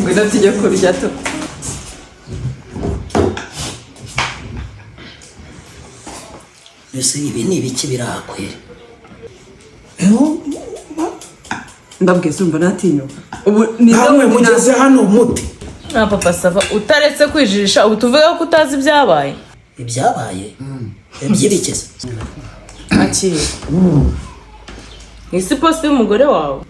Ngwino tujye kurya tu. Mbese ibi ni ibiki birahakwera? Ndabwiye, urumva natinyuka ubu ni Namwe mugeze hano muti? Na Papa Sava, utaretse kwijijisha, ubu tuvuge ko utazi ibyabaye? Ibyabaye by'ibikiza? Akira isi post y'umugore wawe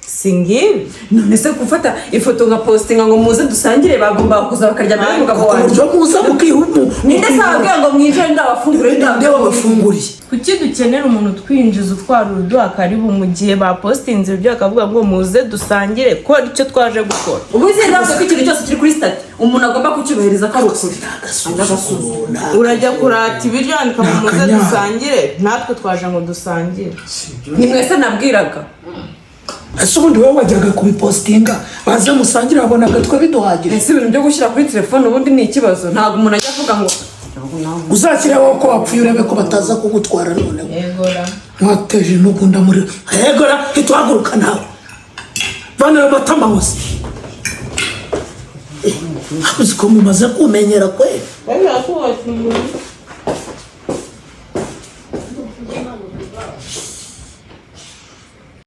si ngibi? None se gufata ifoto nka postinga ngo muze dusangire, bagomba kuza bakarya mbere y'umugabo Ku wanjye? buryo muza mukihumu. Ninde se wababwira ngo mwinjire ndabafungure? Nde wabafunguriye? Kuki dukenera umuntu twinjiza, utwara, uduha karibu, mu gihe bapostinze ibyo bakavuga ngo muze dusangire, ko icyo twaje gukora? Ubu izi ndavuga ko ikintu cyose kiri kuri status umuntu agomba kucyubahiriza, ko ari ukuri. Agasuzuguro. Urajya kurata ibiryo wandika ngo muze Akanyara. dusangire, natwe twaje ngo dusangire. Ni mwese nabwiraga. Ese ubundi wowe wajyaga kubipositinga baze musangire, wabonaga twe biduhagije? Ese ibintu byo gushyira kuri telefone ubundi ni ikibazo? Ntabwo umuntu ajya avuga ngo Uzashyireho ko wapfuye, urebe ko bataza kugutwara noneho. Yegora. Mwateje intugunda muri hegora, ntituhaguruka nawe bana ayo matama hose. Uzi ko mumaze kumenyera kweli?